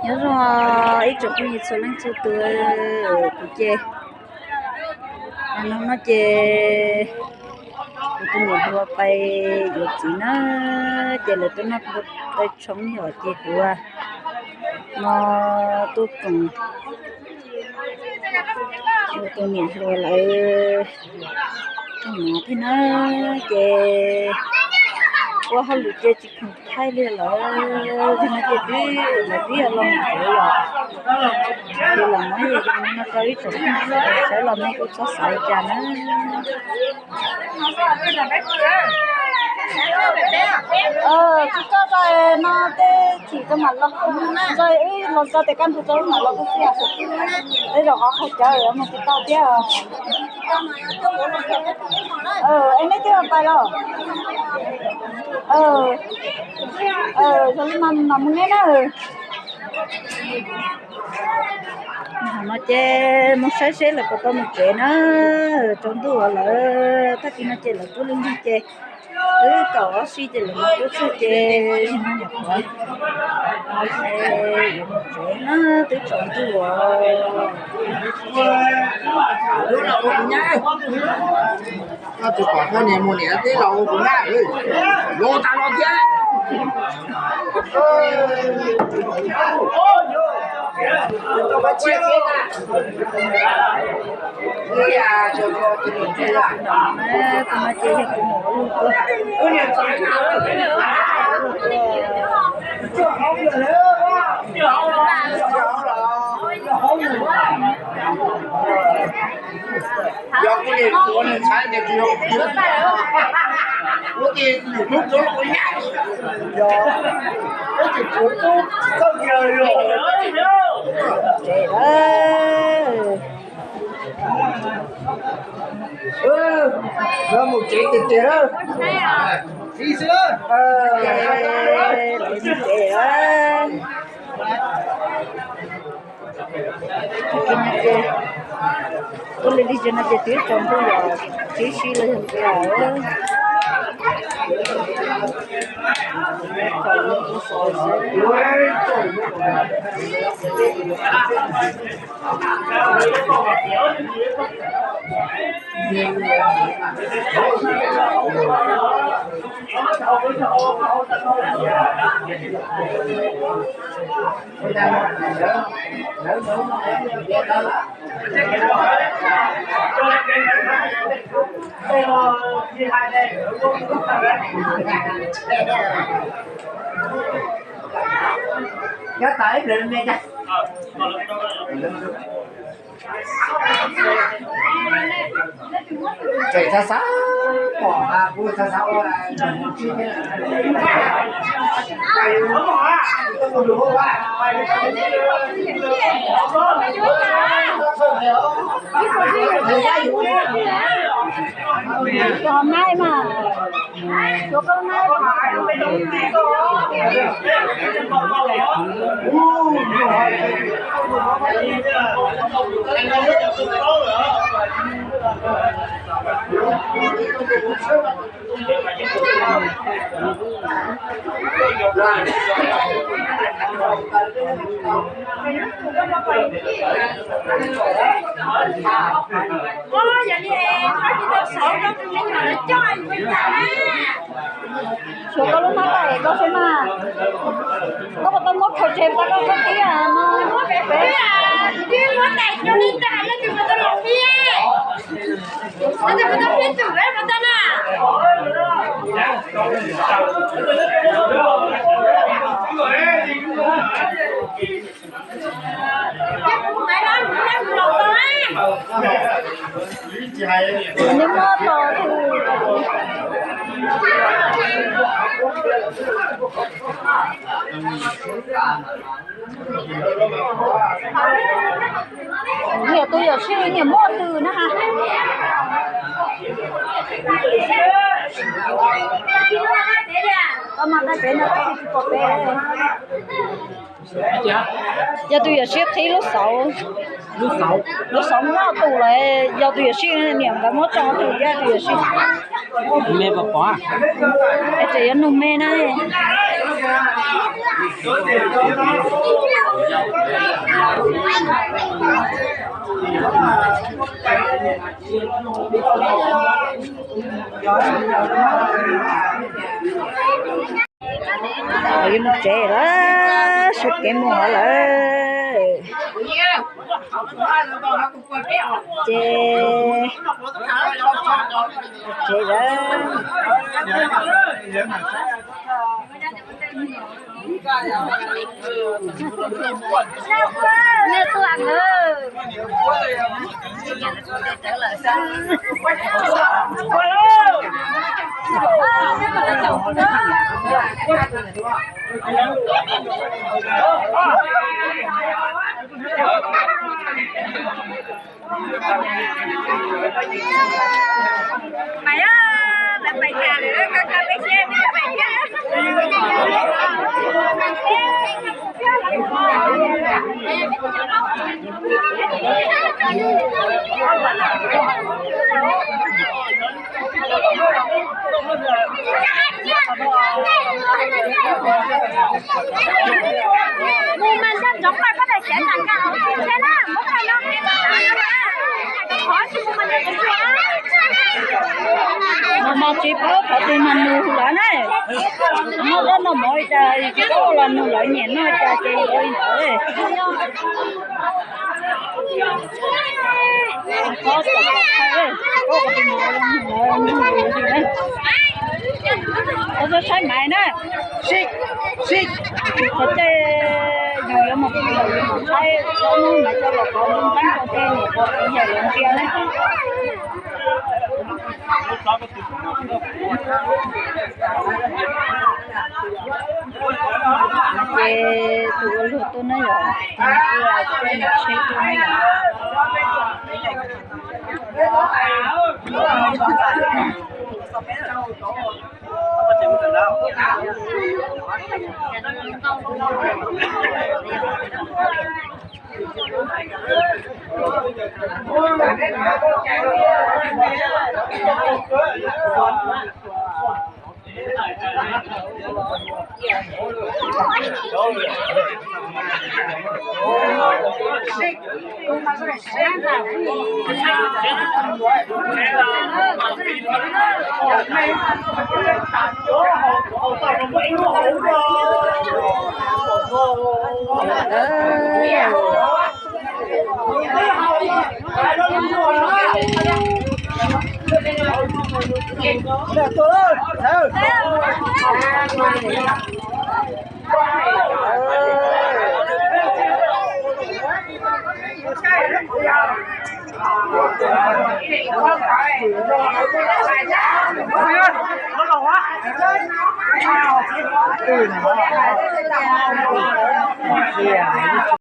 Nyob zoo ib tsoom phooj ywg txhua leej txhua tus, kuv ces, no no ces kuv tus niam hluas pais yuav txiv na, ces lawv tuaj noj taw tshoob yom, ces kuv no tuaj koom kuv tus niam hluas lawv rooj mov thiab na, ces ua hauj lwm ces tsis khoom thaij li lawm, no ces twb lawv twb yog los mus tsev lawm, ces los muab yus no rau ib tsoom phooj ywg sawv los mej kuj txhob xav li cas na. Tsis tso tso no tej chim tso mam los, tso ib hlo tso tes kaj ntug tso mam los kuj xij. Tej zaum qhov qhaug cawv mus tsis tau thiab. Es neb twb pais los? Yog li mas mam mus neb na. No ces mus saib seb lawv puas tau mus tsev na. Tsaus ntuj lawm, tag kis no ces lawv tuaj lwj lwj ces twb kaum ob sij ces lawv mus tub txug ces no nyuam qhuav yuav mus tsev na, twb tsaus ntuj lawm. Koj tsis pom koj niam mus niam teb los ua kuv nyab, los tas los thiab. Yog kuv niam tuav nws ntxhais tias tsis yog kuv, kuv tias nws hnub tuav los kuv nyab. Yog, kuv tsis tuav tub txawj kiag li os. Lawv mus tsev tiag tiag lawm. Txiv xwb. Lawv mus tsev lawm. Tag kis no ces tuaj li li no ces twb tsaus ntuj lawm, tib si los yog li cas. Nyob tas ib pliag me cas. Tseem xav xav pom kuv xav xav ua Tos nai mas, suav koj nai. Suav koj lub hnab tas es koj saib mas, koj puas tau muab khaws tseg tas koj koj tib no peb. Nws muaj tos. Niam tus yuam sij niam muaj twg na ha? Koj mas nqa pem no koj tsis pom pem. Yog tus yuam sij qhib lub xauv, lub xauv muaj tus lawm, yog tus yuam sij niam nkawd muab tso tus, yog tus yuam sij. Me pom pom. Es tseem yuav nug me na. Yuav mus tsev lawm, sawv kev mus hov lawm. Ces tsev lawm. Mus mas nco ntsoov koj daim xav nram nkaus thiab na, muab koj no. Qhov tsis mus mas nco ntsoov. Mas mas tsis paub qhov twg mas nug lawv na. Noj zaub noj mov li cas tsis paub los nug lawv nyiam noj cas ces yuav li ntawd. Qhov txog saib maiv na. Qhov tej yog yuav mus pw los yuav mus saib ob hnub maiv coj los qhov nqeeb rau tej niam pog txiv yawg lawv ntsia na. Ces tus ua luag tuaj na yom, tus ua luag tuaj na yom.